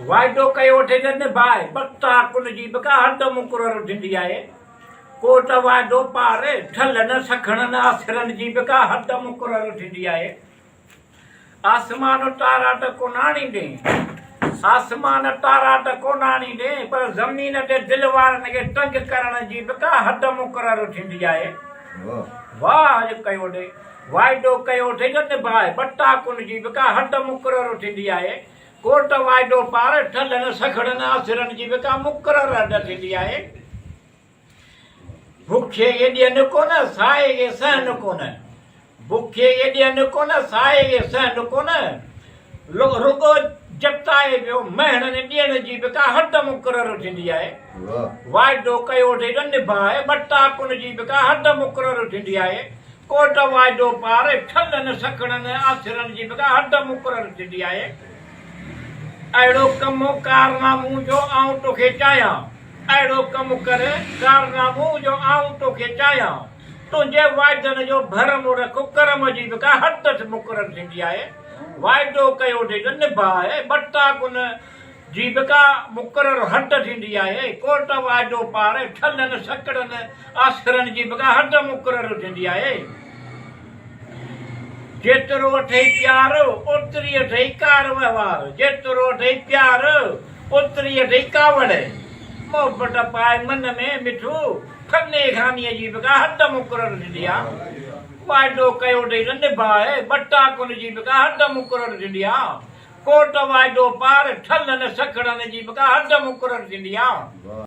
واعدو ڪيو اٿئي ته نڀاء، ٻه ڪن جي به ڪا حد مقرر ٿيندي آهي. ڪو ته واعدو پار، ٺلهن، سکڻن آسرن جي به ڪا حد مقرر ٿيندي آهي. آسمان تارا ته ڪونه آڻيندين، آسمان تارا ته ڪونه آڻيندين، پر زمين تي دل وارن کي تنگ ڪرڻ جي به ڪا حد مقرر ٿيندي آهي. واهه جو ڪيو اٿئي، واعدو ڪيو اٿئي ته نڀاء، ٻه ڪن جي به ڪا حد مقرر ٿيندي آهي. ڪوٽ واعدو پار، ٺلهن سکڙن آسرن جي به ڪا مقرر حد ٿيندي آهي. بکيي کي ڏين ڪونه، سائي کي سهن ڪونه. بکيي کي ڏين ڪونه، سائي کي سهن ڪونه. رڳو جتائي پيو، مهڻن ڏيڻ جي به ڪا حد مقرر ٿيندي آهي. واعدو ڪيو اٿئي ته نڀاء، ٻٽاڪن جي به ڪا حد مقرر ٿيندي آهي. ڪوٽ واعدو پار، ٺلهن سکڻن آسرن جي به ڪا حد مقرر ٿيندي آهي. اهڙو ڪم ڪارنامو جو آئون توکي چاهيان. اهڙو ڪم ڪر ڪارنامو جو آئون توکي چاهيان. تنهنجي واعدن جو ڀرم رک ڪرم جي به ڪا حد مقرر ٿيندي آهي. واعدو ڪيو اٿئي ته نڀاء، ٻٽاڪن جي به ڪا مقرر حد ٿيندي آهي. ڪورٽ واعدو پار، ٺلهن سڪڙن آسرن جي به ڪا حد مقرر ٿيندي آهي. جيترو اٿئي پيار، اوتري اٿئي ڪار وهنوار. جيترو اٿئي پيار، اوتري اٿئي ڪاوڙ. محبت پائي من ۾ مٺو، فني خانيء جي به ڪا حد مقرر ٿيندي آ. واعدو ڪيو اٿئي ته نڀاء، ٻٽاڪن جي به ڪا حد مقرر ٿيندي آ. ڪوٽ واعدو پار، ٺلهن سکڙن جي به ڪا حد مقرر ٿيندي آ.